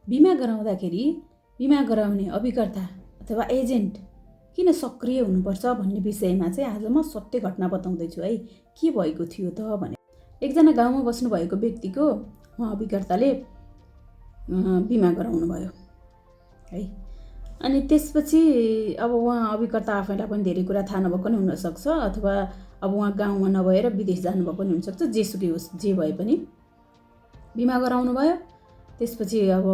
बिमा गराउँदाखेरि बिमा गराउने अभिकर्ता अथवा एजेन्ट किन सक्रिय हुनुपर्छ भन्ने विषयमा चाहिँ आज म सत्य घटना बताउँदैछु है। के भएको थियो त भने एकजना गाउँमा बस्नुभएको व्यक्तिको उहाँ अभिकर्ताले बिमा गराउनु भयो है। अनि त्यसपछि अब उहाँ अभिकर्ता आफैलाई पनि धेरै कुरा थाहा नभएको पनि हुनसक्छ, अथवा अब उहाँ गाउँमा नभएर विदेश जानुभएको पनि हुनसक्छ। जेसुकै होस्, जे भए पनि बिमा गराउनु भयो। त्यसपछि अब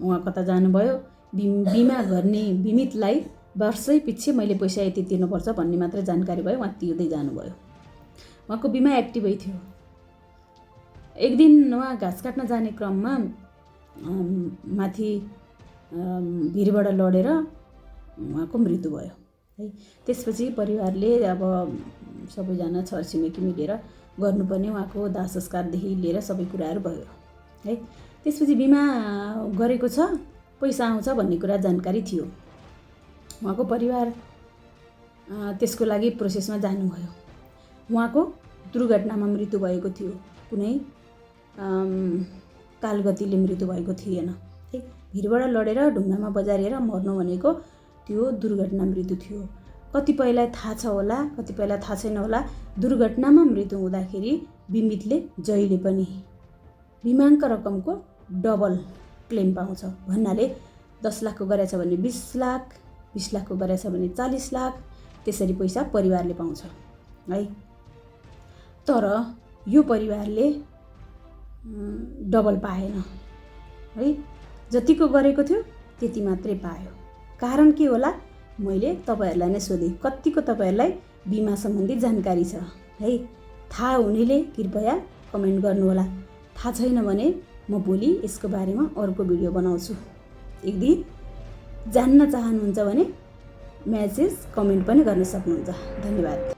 उहाँ कता जानुभयो, बिमा गर्ने बिमितलाई वर्षै पछि मैले पैसा यति तिर्नुपर्छ भन्ने मात्र जानकारी भयो। उहाँ तिर्दै जानुभयो। उहाँको बिमा एक्टिभै थियो। एक दिन उहाँ घाँस काट्न जाने क्रममा माथि भिरबाट लडेर उहाँको मृत्यु भयो है। त्यसपछि परिवारले अब सबैजना छरछिमेकी मिलेर गर्नुपर्ने उहाँको दाह संस्कारदेखि लिएर सबै कुराहरू भयो है। त्यसपछि बिमा गरेको छ, पैसा आउँछ भन्ने कुरा जानकारी थियो। उहाँको परिवार त्यसको लागि प्रोसेसमा जानुभयो। उहाँको दुर्घटनामा मृत्यु भएको थियो, कुनै कालगतिले मृत्यु भएको थिएन है। भिरबाट लडेर ढुङ्गामा बजारेर मर्नु भनेको त्यो दुर्घटना मृत्यु थियो। कतिपयलाई थाहा छ होला, कतिपयलाई थाहा छैन होला। दुर्घटनामा मृत्यु हुँदाखेरि बिमितले जहिले पनि बिमाङ्क रकमको डबल क्लेम पाउँछ भन्नाले 10 लाखको गरेछ भने 20 लाख, 20 लाखको गरेछ भने 40 लाख, त्यसरी पैसा परिवारले पाउँछ है। तर यो परिवारले डबल पाएन है। जतिको गरेको थियो त्यति मात्रै पायो। कारण के होला? मैले तपाईहरुलाई नै सोधेँ, कतिको तपाईहरुलाई बिमा सम्बन्धी जानकारी छ है? थाहा हुनेले कृपया कमेन्ट गर्नुहोला। थाहा छैन भने म भोलि यसको बारेमा अर्को भिडियो बनाउँछु। यदि जान्न चाहनुहुन्छ भने मेसेज कमेन्ट पनि गर्न सक्नुहुन्छ। धन्यवाद।